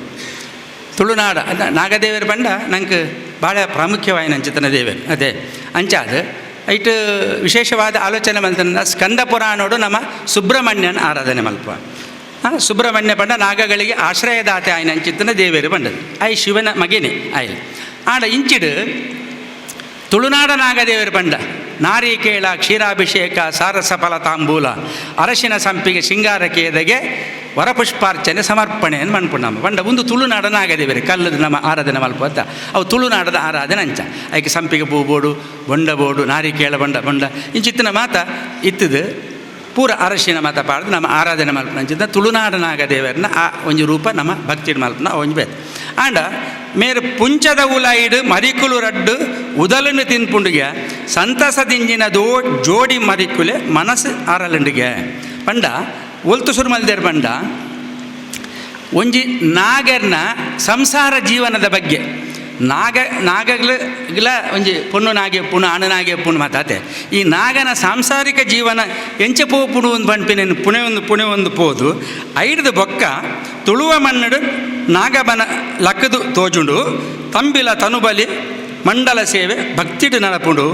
ತುಳುನಾಡ ನಾಗದೇವರ ಪಂಡ ನಂಗೆ ಭಾಳ ಪ್ರಾಮುಖ್ಯವಾಯಿನ ಅಂಚಿತನ ದೇವರು ಅದೇ ಅಂಚಾದ ಐಟ್ ವಿಶೇಷವಾದ ಆಲೋಚನೆ ಮಲ್ತನ ಸ್ಕಂದ ಪುರಾಣೋಡು ನಮ್ಮ ಸುಬ್ರಹ್ಮಣ್ಯನ ಆರಾಧನೆ ಮಲ್ಪ. ಸುಬ್ರಹ್ಮಣ್ಯ ಪಂಡ ನಾಗಗಳಿಗೆ ಆಶ್ರಯದಾತೆ ಆಯ್ನ ಅಂಚಿತನ ದೇವರು ಪಂಡದು I ಶಿವನ ಮಗೇನೆ ಆಯ್ಲ್. ಆಡ ಇಂಚಿಡು ತುಳುನಾಡ ನಾಗದೇವರು ಪಂಡ ನಾರಿಕೇಳ ಕ್ಷೀರಾಭಿಷೇಕ ಸಾರಸಫಲ ತಾಂಬೂಲ ಅರಶಿನ ಸಂಪಿಗೆ ಶೃಂಗಾರ ಕೇದಗೆ ವರಪುಷ್ಪಾರ್ಚನೆ ಸಮರ್ಪಣೆಯನ್ನು ಮನ್ಪುಂಡು ಪಂಡ ಒಂದು ತುಳುನಾಡ ನಾಗದೇವರು ಕಲ್ಲದ ನಮ್ಮ ಆರಾಧನೆ ಮಲ್ಪ ಅಂತ ಅವು ತುಳುನಾಡದ ಆರಾಧನೆ ಅಂಚ ಐಕೆ ಸಂಪಿಗೆ ಪೂ ಬೋಡು ಬೊಂಡ ಬೋಡು ನಾರಿಕೇಳ ಬೊಂಡ ಬೊಂಡ ಇಂಚಿತ್ತಿನ ಮಾತ ಇತ್ತದು ಪೂರ ಅರಶಿನ ಮಾತ ಪಾಡ್ದು ನಮ್ಮ ಆರಾಧನೆ ಮಲ್ಪುನ ಅಂಚಿತ್ತ ತುಳುನಾಡ ನಾಗದೇವರನ್ನ ಆ ಒಂಜಿ ರೂಪ ನಮ್ಮ ಭಕ್ತಿ ಮಲ್ಪುನ ಒಂಜಿ ಬೇತೆ. ಆಂಡ ಮೇರು ಪುಂಚದ ಉಲಾಯಿಡು ಮರಿಕುಲು ರಡ್ಡು ಉದಲನ್ನು ತಿನ್ಪುಂಡಿಗೆ ಸಂತಸ ದಿಂಜಿನ ದೋ ಜೋಡಿ ಮರಿಕುಲೆ ಮನಸ್ಸು ಆರಲಂಡಿಗೆ ಪಂಡ ಒಲ್ತು ಸುರು ಮಲ್ದೇರ್ ಪಂಡ ಒಂಜಿ ನಾಗರ್ನ ಸಂಸಾರ ಜೀವನದ ಬಗ್ಗೆ ನಾಗ ನಾಗಗ್ಲ ಒಂಜಿ ಪೊಣ್ಣು ನಾಗೆ ಪುಣು ಅಣ್ಣ ನಾಗೆ ಪುಣ್ಣು ಮಾತಾತೆ ಈ ನಾಗನ ಸಾಂಸಾರಿಕ ಜೀವನ ಎಂಚೆ ಪೋ ಪುಣು ಒಂದು ಪನ್ಪಿನ ಪುಣೆ ಒಂದು ಪುಣೆ ಒಂದು ಪೋದು ಐಡ್ದು ಬೊಕ್ಕ ತುಳುವ ಮನ್ನಡು ನಾಗಬನ ಲಕ್ಕದು ತೋಜುಂಡು ತಂಬಿಲ ತನುಬಲಿ ಮಂಡಲ ಸೇವೆ ಭಕ್ತಿಡು ನಡಪುಂಡು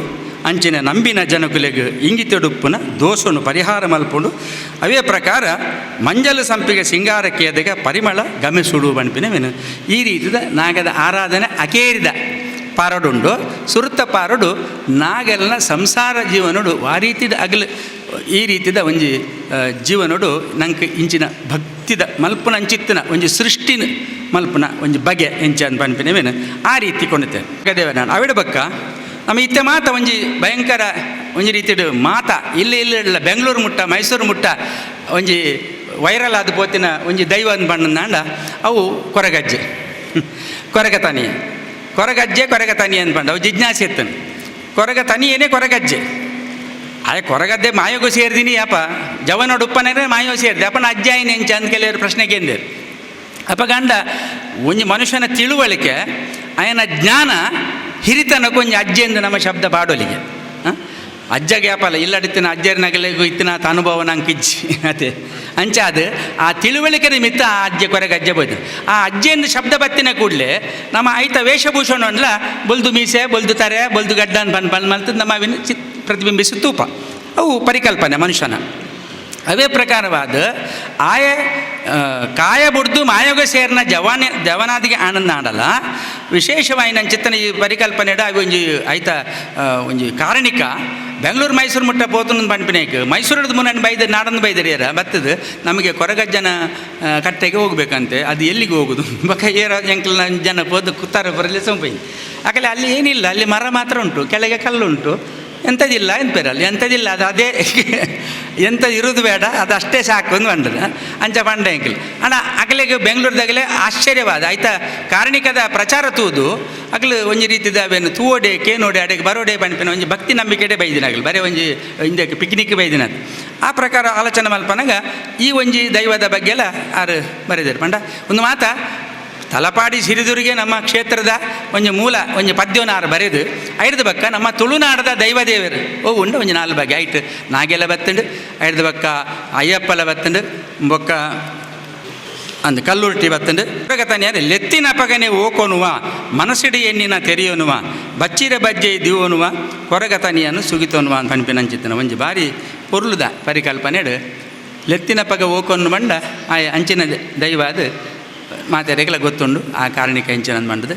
ಅಂಚಿನ ನಂಬಿನ ಜನಕುಲೆಗ್ ಇಂಗಿತೆಡುಪ್ಪುನ ದೋಷನು ಪರಿಹಾರ ಮಲ್ಪುಂಡು ಅವೇ ಪ್ರಕಾರ ಮಂಜಲ ಸಂಪಿಗೆ ಸಿಂಗಾರ ಕೇದಗ ಪರಿಮಳ ಗಮಿಸುಡು ಬಣ್ಪಿನ ಈ ರೀತಿದ ನಾಗದ ಆರಾಧನೆ ಅಕೇರಿದ ಪಾರಡುಂಡು. ಸುರುತ್ತ ಪಾರಡು ನಾಗಲ್ನ ಸಂಸಾರ ಜೀವನಡು ಆ ರೀತಿದ ಅಗಲು ಈ ರೀತಿದ ಒಂಜಿ ಜೀವನಡು ನಂಗೆ ಇಂಚಿನ ಭಕ್ತಿದ ಮಲ್ಪುನ ಅಂಚಿತ್ತಿನ ಒಂಜಿ ಸೃಷ್ಟಿನ ಮಲ್ಪುನ ಒಂಜಿ ಬಗೆ ಎಂಚ ಪನ್ಪಿನವೇನು ಆ ರೀತಿ ಕೊಂಡಿದ್ದೆ ಗದೇವ ನಾನು ಅವಿಡ ಬಕ್ಕ ನಮ್ಮ ಇತ್ತೆ ಮಾತ ಒಂಜಿ ಭಯಂಕರ ಒಂಜಿ ರೀತಿಡು ಮಾತ ಇಲ್ಲಿ ಇಲ್ಲಿ ಇಲ್ಲ ಬೆಂಗಳೂರು ಮುಟ್ಟ ಮೈಸೂರು ಮುಟ್ಟ ಒಂಜಿ ವೈರಲ್ ಆದ ಪೋತಿನ ಒಂಜಿ ದೈವ ಬಣ್ಣನಾಂಡ ಅವು ಕೊರಗಜ್ಜೆ ಕೊರಗತನಿ ಕೊರಗಜ್ಜೆ ಕೊರಗತನಿ ಅನ್ಪಂಡ ಅವು ಜಿಜ್ಞಾಸೆ ಇತ್ತನು ಕೊರಗ ತನಿಯೇನೆ ಕೊರಗಜ್ಜೆ ಆಯ್ ಕೊರಗದ್ದೆ ಮಾಯೋಗೂ ಸೇರಿದೀನಿ ಅಪ್ಪ ಜವನೋಡುಪ್ಪನೇ ಮಾಯೋ ಸೇರಿದೆ ಅಪ್ಪನ ಅಜ್ಜ ಎಂಚ ಅಂತ ಕೆಲವರು ಪ್ರಶ್ನೆ ಕೇಂದಿರು. ಅಪ್ಪ ಗಂಡ ಒಂಜಿ ಮನುಷ್ಯನ ತಿಳುವಳಿಕೆ ಆಯನ ಜ್ಞಾನ ಹಿರಿತನಕ್ಕೆ ಒಂಜಿ ಅಜ್ಜೆಂದು ನಮ್ಮ ಶಬ್ದ ಪಾಡೋಲಿಗೆ ಅಜ್ಜಗೆ ಅಪ್ಪಲ್ಲ ಇಲ್ಲಡಿತ್ತಿನ ಅಜ್ಜರ್ನಗಲಿಗೂ ಇತ್ತಿನ ಅನುಭವ ನಂಗೆ ಕಿಜ್ಜಿ ಅದೇ ಅಂಚ ಅದು ಆ ತಿಳುವಳಿಕೆ ನಿಮಿತ್ತ ಆ ಅಜ್ಜೆ ಕೊರಗೆ ಅಜ್ಜೆ ಬೋಯ್ತು ಆ ಅಜ್ಜೆಂದು ಶಬ್ದ ಬತ್ತಿನ ಕೂಡಲೇ ನಮ್ಮ ಐತ ವೇಷಭೂಷಣ ಅನ್ಲ ಬೊಲ್ದು ಮೀಸೆ ಬೊಲ್ದು ತರೆ ಬೊಲ್ದು ಗಡ್ಡ ಅಂತ ಬನ್ ಬನ್ ಮಲ್ತದ್ದು ನಮ್ಮ ಅವಿನ ಚಿ ಪ್ರತಿಬಿಂಬಿಸಿ ತೂಪ ಅವು ಪರಿಕಲ್ಪನೆ ಮನುಷ್ಯನ. ಅವೇ ಪ್ರಕಾರವಾದ ಆಯ ಕಾಯ ಬುಡ್ದು ಮಾಯೋಗ ಸೇರಿನ ಜವಾನಿ ಜವನಾದಿಗೆ ಆನಂದ ಆಡಲ್ಲ ವಿಶೇಷವಾಗಿ ನನ್ನ ಚಿತ್ತನ ಈ ಪರಿಕಲ್ಪನೆ ಒಂಜಿ ಐತ ಒಂಜಿ ಕಾರಣಿಕ Bengaluru Mysuru ಮುಟ್ಟ ಪೋತುನ ಪನ್ಪಿನೇಕ್ ಮೈಸೂರದ ಮುನ್ನ ಬೈದ ನಾಡನ್ನು ಬೈದರಿಯರ ಬತ್ತದು ನಮಗೆ ಕೊರಗಜ್ಜನ ಕಟ್ಟೆಗೆ ಹೋಗ್ಬೇಕಂತೆ. ಅದು ಎಲ್ಲಿಗೆ ಹೋಗುದು ಬೊಕ ಏರ ಎಂಕಲ್ನ ಜನ ಪೋದು ಕುತ್ತಾರ ಬರಲಿ ಸೊಂಪೈ ಆಕಲೆ ಅಲ್ಲಿ ಏನಿಲ್ಲ, ಅಲ್ಲಿ ಮರ ಮಾತ್ರ ಉಂಟು, ಕೆಳಗೆ ಕಲ್ಲುಂಟು, ಎಂಥದಿಲ್ಲ ಎಂತ ಅಲ್ಲಿ ಎಂಥದಿಲ್ಲ, ಅದು ಅದೇ ಎಂಥ ಇರುವುದು ಬೇಡ, ಅದು ಅಷ್ಟೇ ಸಾಕು ಅಂದು ಬಂದದ ಅಂಚ ಪಂಡ ಎಂಕಲ್ ಅಣ್ಣ. ಅಗಲಿಗೆ ಬೆಂಗಳೂರದಾಗಲೇ ಆಶ್ಚರ್ಯವಾದ ಆಯ್ತಾ ಕಾರಣಿಕದ ಪ್ರಚಾರ ತೂದು ಅಗಲು ಒಂಜಿ ರೀತಿದ ಅವೇನು ತೂವಡೆ ಕೇನೋಡೆ ಅಡೆಗೆ ಬರೋಡೆ ಪನ್ಪಿನ ಒಂಜಿ ಭಕ್ತಿ ನಂಬಿಕೆಡೆ ಬೈದಿನ ಅಗಲು ಬರೇ ಒಂಜಿ ಇಂದಕ್ಕೆ ಪಿಕ್ನಿಕ್ ಬೈದಿನ. ಆ ಪ್ರಕಾರ ಆಲೋಚನೆ ಮಲ್ಪನಾಗ ಈ ಒಂಜಿ ದೈವದ ಬಗ್ಗೆ ಎಲ್ಲ ಆರು ಬರೆದರು ಪಂಡ ಒಂದು ಮಾತ ತಲಪಾಡಿ ಸಿರಿದುರಿಗೆ ನಮ್ಮ ಕ್ಷೇತ್ರದ ಒಂಜಿ ಮೂಲ ಒಂಜಿ ಪದ್ಯವನ್ನು ಆರು ಬರೆದು ಐದು ಬಕ್ಕ ನಮ್ಮ ತುಳುನಾಡದ ದೈವದೇವರು ಓ ಉಂಡು ಒಂಜಿ ನಾಲ್ ಬಗೆ ಐಟ್ ನಾಗೆಲ್ಲ ಬತ್ತುಂಡು, ಐದು ಬಕ್ಕ ಅಯ್ಯಪ್ಪಲ ಬತ್ತುಂಡು, ಬೊಕ್ಕ ಅಂದ್ ಕಲ್ಲುರ್ಟಿ ಬತ್ತುಂಡು. ತನಿಯಾರೆ ಲೆತ್ತಿನ ಪಗನೆ ಓಕೊನುವ ಮನಸ್ಸಿಡಿ ಎಣ್ಣಿನ ತೆರೆಯೋನುವ ಬಚ್ಚಿರ ಬಜ್ಜೆ ದಿವೋನುವ ಕೊರಗ ತನಿಯನ್ನು ಸುಗಿತೋನುವ ಅಂತ ಪನ್ಪಿನಂಚಿತ್ತನ ಒಂಜಿ ಬಾರಿ ಪೊರ್ಲುದ ಪರಿಕಲ್ಪನೆಡು ಲೆತ್ತಿನ ಪಗ ಓಕೊನು ಬಂಡ ಆ ಅಂಚಿನ ದೈವ ಅದು ಮಾತೆರೆಗೆಲ್ಲ ಗೊತ್ತುಂಡು. ಆ ಕಾರಣಿಕ ಇಂಚಿನ ಮಂಡದು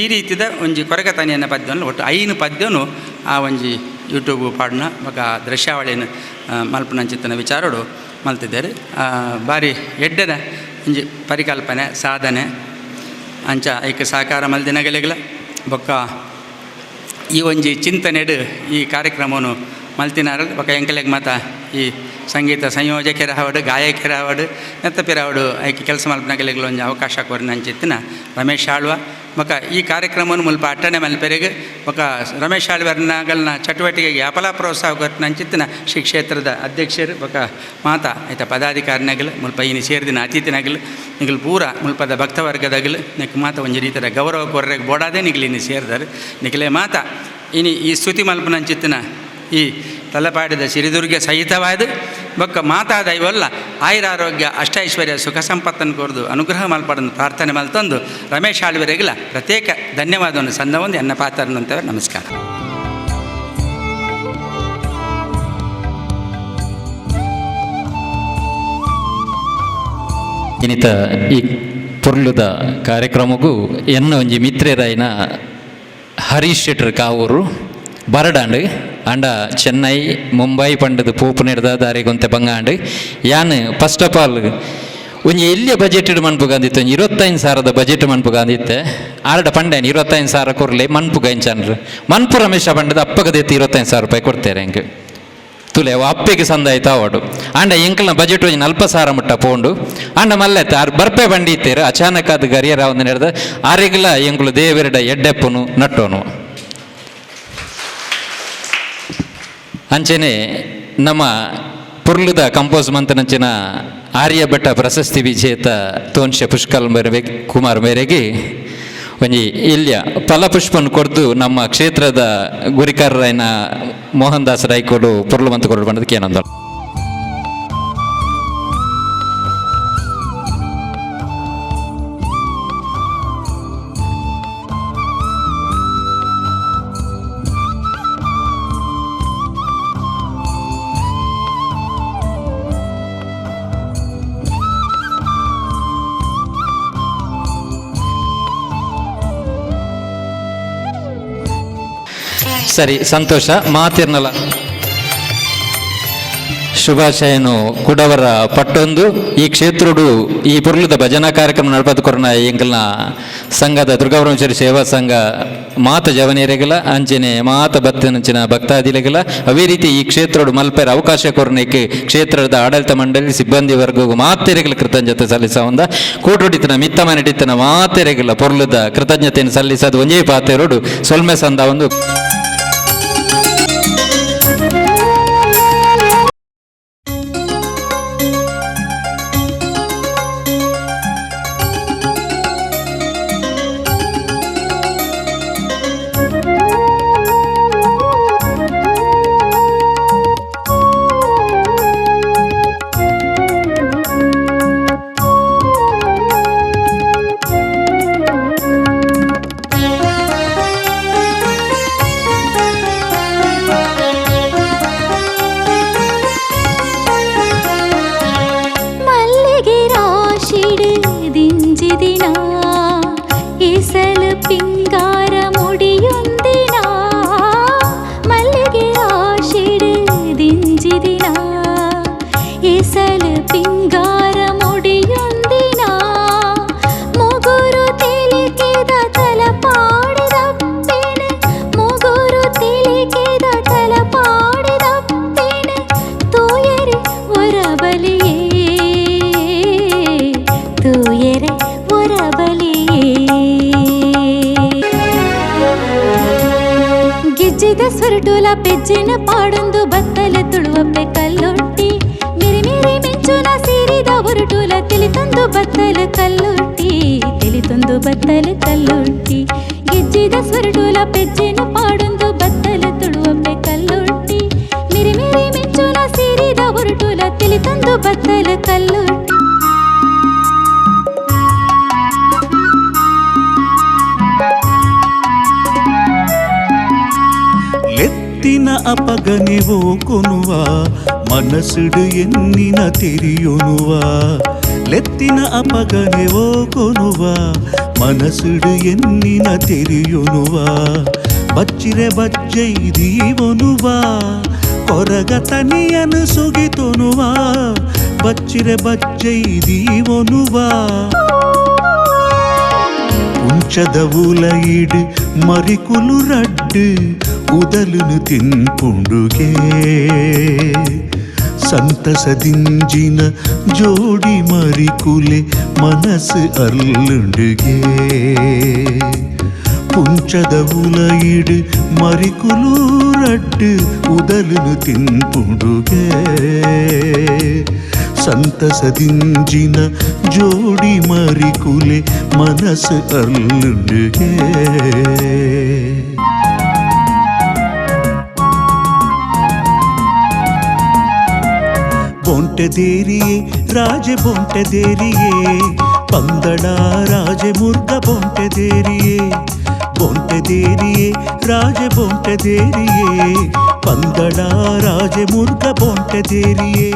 ಈ ರೀತಿದ ಒಂಜಿ ಕೊರಗ ತನಿಯನ್ನ ಪದ್ಯವನ್ನು ಒಟ್ಟು 5 ಪದ್ಯನು ಆ ಒಂಜಿ ಯೂಟ್ಯೂಬ್ ಪಾಡ್ನ ಬೊಕ ದೃಶ್ಯಾವಳಿಯನ್ನು ಮಲ್ಪನಂಚಿತ್ತನ ವಿಚಾರಡು ಮಲ್ತಿದ್ದಾರೆ. ಭಾರಿ ಎಡ್ಡೆದ ಒಂಜಿ ಪರಿಕಲ್ಪನೆ ಸಾಧನೆ ಅಂಚ ಐಕ್ ಸಹಕಾರ ಮಲ್ದಿನಗಲೆಗಳ ಬೊಕ್ಕ ಈ ಒಂಜಿ ಚಿಂತನೆಡು ಈ ಕಾರ್ಯಕ್ರಮವನ್ನು ಮಲ್ತಿನಾರ ಬೊಕ ಎಂಕಲೆಗ್ ಮಾತ ಈ ಸಂಗೀತ ಸಂಯೋಜಕರ ಹಾವಡು ಗಾಯಕರ ಹಾವಡು ನೆತ್ತಪಿರ ಹಾವಡು ಐಕೆ ಕೆಲಸ ಮಲ್ಪನಗಲೆಗಳ ಒಂಜಿ ಅವಕಾಶ ಕೊರಿನ ಅಂಚಿತ್ತಿನ ರಮೇಶ್ ಆಳ್ವ ಬೊಕ ಈ ಕಾರ್ಯಕ್ರಮವನ್ನು ಮುಲ್ಪ ಅಟ್ಟಣೆ ಮಲ್ಪೆರೆಗ್ ಬೊಕ ರಮೇಶ್ ಆಳ್ವರ್ನಗಲ್ನ ಚಟುವಟಿಕೆಗೆ ಅಪಲ ಪ್ರೋತ್ಸಾಹ ಕೊರಿನ ಅಂಚಿತ್ತಿನ ಶ್ರೀ ಕ್ಷೇತ್ರದ ಅಧ್ಯಕ್ಷರು ಬೊಕ ಮಾತಾ ಆಯ್ತ ಪದಾಧಿಕಾರಿನಾಗಲು ಮುಲ್ಪ ಇನಿ ಸೇರಿದಿನ ಅತಿಥಿನಾಗಲು ನಿಗಲು ಪೂರ ಮುಲ್ಪದ ಭಕ್ತವರ್ಗದಾಗಲು ನೆಕ್ ಮಾತ ಒಂಜಿ ರೀತಿಯ ಗೌರವ ಕೊರ್ರೆಗ್ ಬೋಡಾದೆ ನಿಗಲು ಇನಿ ಸೇರಿದಾರೆ ನಿಗಲೇ ಮಾತಾ ಇನಿ ಈ ಸ್ತುತಿ ಮಲ್ಪನಂಚಿತ್ತಿನ ಈ ತಲಪಾಡಿದ ಸಿರಿದುರ್ಗೆ ಸಹಿತವಾದ ಬೊಕ್ಕ ಮಾತಾ ದೈವಲ್ಲ ಆಯುರಾರೋಗ್ಯ ಅಷ್ಟೈಶ್ವರ್ಯ ಸುಖ ಸಂಪತ್ತನ್ನು ಕೋರ್ದು ಅನುಗ್ರಹ ಮಲ್ಪಡನ್ನು ಪ್ರಾರ್ಥನೆ ಮಲ್ತಂದು ರಮೇಶ್ ಆಳ್ವರೆಗೆಲ್ಲ ಪ್ರತ್ಯೇಕ ಧನ್ಯವಾದವನ್ನು ಸಂದ ಒಂದು ಎನ್ನ ಪಾತ್ರನಂತವರು. ನಮಸ್ಕಾರ. ಇನ್ನಿತ ಈ ಪೊರ್ಲುದ ಕಾರ್ಯಕ್ರಮಕ್ಕೂ ಎನ್ನ ಒಂಜಿ ಮಿತ್ರೆರಾಯಿನ ಹರೀಶ್ ಶೆಟ್ಟರ್ ಕಾವೂರು ಬರಡಾಂಡ್ ಅಂಡ ಚೆನ್ನೈ ಮುಂಬೈ ಪಂಡದ ಪೋಪು ನೆಡ್ದ ದಾರಿಗೊಂತೆ ಬಂಗಾಂಡ್ ಯಾನ್ first of all ಒಂಜಿ ಎಲ್ಲಿಯ ಬಜೆಟ್ ಮನ್ಪುಗಂದಿತ್ತು ಒಂಜಿ 25,000 ಬಜೆಟ್ ಮನ್ಪುಗಂದಿತ್ತೆ ಆರಡ ಪಂಡೇನು 25,000 ಕೊರ್ಲೆ ಮನ್ಪುಗ ಇಂಚನ್ರು ಮನ್ಪು ರಮೇಶ ಪಂಡದ ಅಪ್ಪಗದೆತ್ತು 25,000 ರೂಪಾಯಿ ಕೊಡ್ತೇರೆ ಎಂಕ್ ತುಲೆ ಅಪ್ಪೆಗೆ ಸಂದಾಯ್ತು ಅವಾಡು ಆಂಡ ಎಂಕಲ್ನ ಬಜೆಟ್ ಒಂಜಿ 40,000 ಮುಟ್ಟ ಪೋಂಡು ಆಂಡ ಮಲ್ಲೆತ್ತ ಆರು ಬರ್ಪೆ ಬಂಡಿ ಇತ್ತೇರು ಅಚಾನಕ್ ಅದು ಗರಿಯರ ಒಂದು ನಡೆದ ಆರೆಗ್ಲ ಎಂಕುಲು ದೇವರೆಡ ಎಡ್ಡೆಪ್ಪನು ನಟ್ಟೋನು. ಅಂಚೆನೆ ನಮ್ಮ ಪುರ್ಲುದ ಕಂಪೋಸ್ ಮಂತನಂಚಿನ ಆರ್ಯಭಟ್ಟ ಪ್ರಶಸ್ತಿ ವಿಜೇತ ತೋನ್ಶೆ ಪುಷ್ಕಲ್ ಮೇರೆ ಕುಮಾರ್ ಮೇರೆಗೆ ಒಂಜಿ ಇಲ್ಯ ಫಲಪುಷ್ಪನ್ನು ಕೊಡ್ದು ನಮ್ಮ ಕ್ಷೇತ್ರದ ಗುರಿಕಾರರಾಯನ ಮೋಹನ್ ದಾಸ್ ರಾಯ್ಕೋಡು ಪೊರ್ಲು ಮಂತ ಕೊಡು ಬಂದದಕ್ಕೆ ಏನಂದ. ಸರಿ, ಸಂತೋಷ ಮಾತಿರ್ನಲ್ಲ ಶುಭಾಶಯನು ಕುಡವರ ಪಟ್ಟೊಂದು ಈ ಕ್ಷೇತ್ರಡು ಈ ಪುರ್ಲದ ಭಜನಾ ಕಾರ್ಯಕ್ರಮ ನಡಪದ ಕೊರನ ಎಂಕಲ್ನ ಸಂಘದ ದುರ್ಗಾಬ್ರಹ್ಮಚಾರಿ ಸೇವಾ ಸಂಘ ಮಾತ ಜವನಿಯರಿಗಲ ಅಂಚನೆ ಮಾತ ಭಕ್ತನಂಚಿನ ಭಕ್ತಾದಿಲೆಗಲ ಅವೇ ರೀತಿ ಈ ಕ್ಷೇತ್ರಡು ಮಲ್ಪೆರ ಅವಕಾಶ ಕೊರನೆಕ್ಕೆ ಕ್ಷೇತ್ರದ ಆಡಳಿತ ಮಂಡಳಿ ಸಿಬ್ಬಂದಿ ವರ್ಗವು ಮಾತೆರೆಗಳ ಕೃತಜ್ಞತೆ ಸಲ್ಲಿಸ ಕೂಟುಡಿತನ ಮಿತ್ತ ಮನೆಟಿತ್ತನ ಮಾತೆರೆಗಳ ಪೊರ್ಲದ ಕೃತಜ್ಞತೆಯನ್ನು ಸಲ್ಲಿಸೋದು ಒಂಜೇ ಪಾತೆರಡು ಸೊಲ್ಮೆ ಸಂದ ಒಂದು. ಸ್ವರಟುಲ ಪೆಜ್ಜೆನ ಪಾಡೊಂದು ಬತ್ತಲ ತುಳುವಪ್ಪೆ ಕಲ್ಲೊಟ್ಟಿ. ಮಿರಿ ಮಿರಿ ಮಿಂಚುನ ಸೀರಿದ ಒರಟುಲ ತಿಳಿತೊಂದು ಬತ್ತಲ ಕಲ್ಲೊಟ್ಟಿ, ತಿಳಿತೊಂದು ಬತ್ತಲ ಕಲ್ಲೊಟ್ಟಿ. ಗೆಜ್ಜಿದ ಸ್ವರಟುಲ ಪೆಜ್ಜೆನ ಪಾಡೊಂದು ಬತ್ತಲ ತುಳುವಪ್ಪೆ ಕಲ್ಲೊಟ್ಟಿ. ಮಿರಿ ಮಿರಿ ಮಿಂಚುನ ಸೀರಿದ ಒರಟುಲ ತಿಳಿತೊಂದು ಬತ್ತಲ ಕಲ್ಲೊಟ್ಟಿ. ಲೆತ್ತಿನ ಅಪಗನೆವೋ ಕೊನುವ ಮನಸ್ಸುಡು ಎನ್ನಿನ ತೆರಿಯೊನುವ. ಲೆತ್ತಿನ ಅಪಗನೆವೋ ಕೊನುವ ಮನಸ್ಸುಡು ಎನ್ನಿನ ತೆರಿಯೊನುವ. ಬಚ್ಚಿರೆ ಬಜ್ಜೈ ದೀವೊನುವ ಕೊರಗ ತನಿಯನು ಸುಗಿತೊನುವ. ಬಚ್ಚಿರೆ ಬಜ್ಜೈ ದೀವೊನುವ. ಪುಂಚದ ಉಲಯಿಡು ಮರಿಕುಲು ರಡ್ಡು ಉದಲುನು ತಿನ್ಪುಂಡುಗೆ. ಸಂತಸದಿಂಜಿನ ಜೋಡಿ ಮರಿಕುಲೆ ಮನಸ್ಸು ಅರ್ಲುಂಡುಗೆ. ಪುಂಚದ ಉಲಯಿಡು ಮರಿಕುಲು ರಡ್ಡು ಉದಲುನು ತಿನ್ಪುಂಡುಗೆ. ಸಂತಸದಿಂಜಿನ ಜೋಡಿ ಮರಿಕುಲೆ ಮನಸ್ಸು ಅರ್ಲುಂಡುಗೆ. ಬೊಂಟೆದೇರಿಯೇ ರಾಜೆ ಬೊಂಟೆದೇರಿಯೇ ಪಂದಳ ರಾಜೆ ಮುರ್ಗ ಬೊಂಟೆದೇರಿಯೇ. ಬೊಂಟೆದೇರಿಯೇ ರಾಜೆ ಬೊಂಟೆದೇರಿಯೇ ಪಂದಳ ರಾಜೆ ಮುರ್ಗ ಬೊಂಟೆದೇರಿಯೇ.